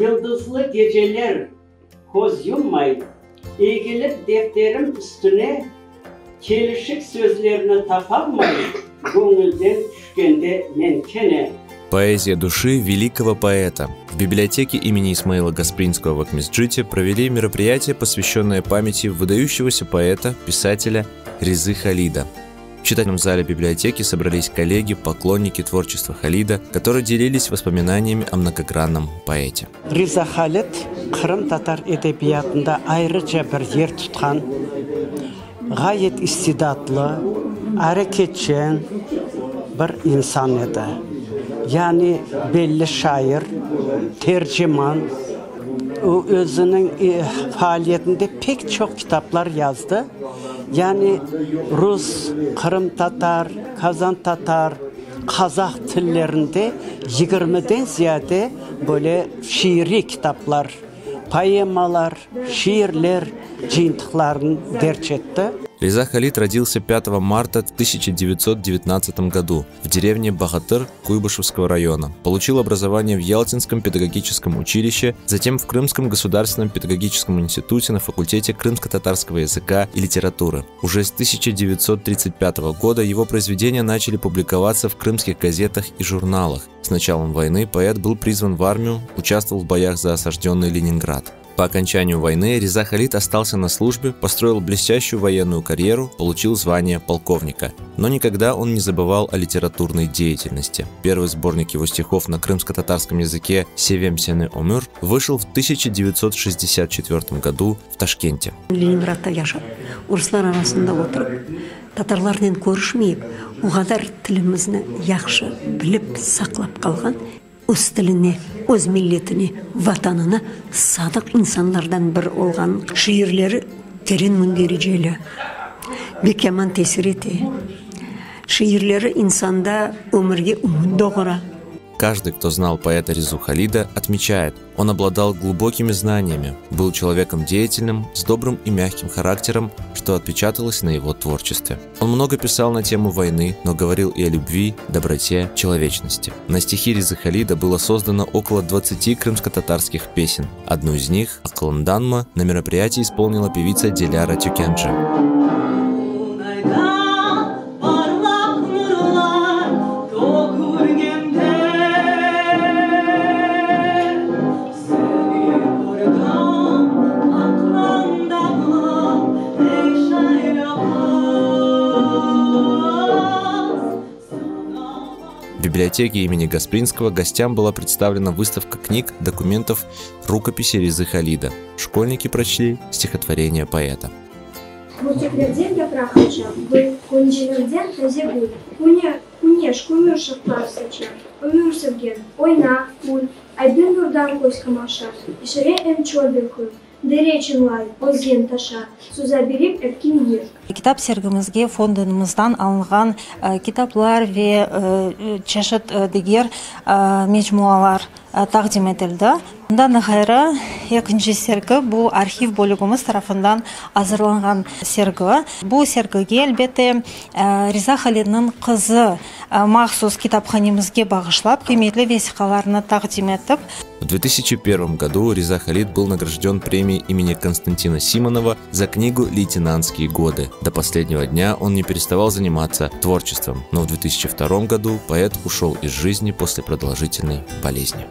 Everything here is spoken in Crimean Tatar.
Yıldızlı geceler köz yummay, Egilip defterim üstüne, Kelişik sözlerni tapalmay, Göñülden tüşkende men kene. Поэзия души великого поэта. В библиотеке имени Исмаила Гаспринского в Акмесджите провели мероприятие, посвященное памяти выдающегося поэта, писателя Резы Халида. В читательном зале библиотеки собрались коллеги, поклонники творчества Халида, которые делились воспоминаниями о многогранном поэте. Riza Halid qırımtatar edebiyatında ayrıca bir yer tutqan, ğayet istidatlı, areketçen bir insan edi. Yani belli şair, terciman. O, özüniñ faaliyetinde pek çoq kitaplar yazdı. Yani rus, qırımtatar, qazantatar, qazah tillerinde yigirmiden ziyade böyle şiiriy kitaplar, poemalar, şiirler cıyıntıqlarını derc etti. Riza Halid родился 5 марта 1919 году в деревне Багатыр Куйбышевского района. Получил образование в Ялтинском педагогическом училище, затем в Крымском государственном педагогическом институте на факультете крымско-татарского языка и литературы. Уже с 1935 года его произведения начали публиковаться в крымских газетах и журналах. С началом войны поэт был призван в армию, участвовал в боях за осажденный Ленинград. По окончанию войны Реза Халид остался на службе, построил блестящую военную карьеру, получил звание полковника. Но никогда он не забывал о литературной деятельности. Первый сборник его стихов на крымско-татарском языке «Sevem seni ömür» вышел в 1964 году в Ташкенте. Leningradda yaşap, ruslar arasında oturıp, tatarlarnen körüşmeyip, o qadar tilimizni yahşı bilip saqlap qalğan, öz tiline, öz milletine, Vatanına sadıq insanlardan biri olğan. Şiirleri teren mündericeli, bek yaman tesir ete. Şiirleri insanda ömürge ümüt doğura. Каждый, кто знал поэта Резу Халида, отмечает, он обладал глубокими знаниями, был человеком деятельным, с добрым и мягким характером, что отпечаталось на его творчестве. Он много писал на тему войны, но говорил и о любви, доброте, человечности. На стихи Резы Халида было создано около 20 крымско-татарских песен. Одну из них, «Aqılıñdanmı», на мероприятии исполнила певица Диляра Тюкенджи. В библиотеке имени Гаспринского гостям была представлена выставка книг, документов, рукописи Резы Халида. Школьники прочли стихотворение поэта. Bürtüklerden yapraq aça, Göncelerden taze gül. Küneş, kömür şaqlar saça, Ömür sevgen, oyna, kül. Aydın nurdan köz qamaşa, Yeşere em çöl de kün. Dere çıñlay, özen taşa, Soza berip erkin yır. Kitap sergimizge fondumızdan alınğan kitaplar ve çeşit diger mecmualar taqdim etildi. Bundan da ğayrı, ekinci sergi, bu arhiv bölügimiz tarafından azırlanğan sergi. Bu sergige, elbette, Riza Halilniñ qızı mahsus kitaphanemizge bağışlap, qıymetli vesiqalarnı taqdim etip, В 2001 году Реза Халид был награжден премией имени Константина Симонова за книгу «Лейтенантские годы». До последнего дня он не переставал заниматься творчеством, но в 2002 году поэт ушел из жизни после продолжительной болезни.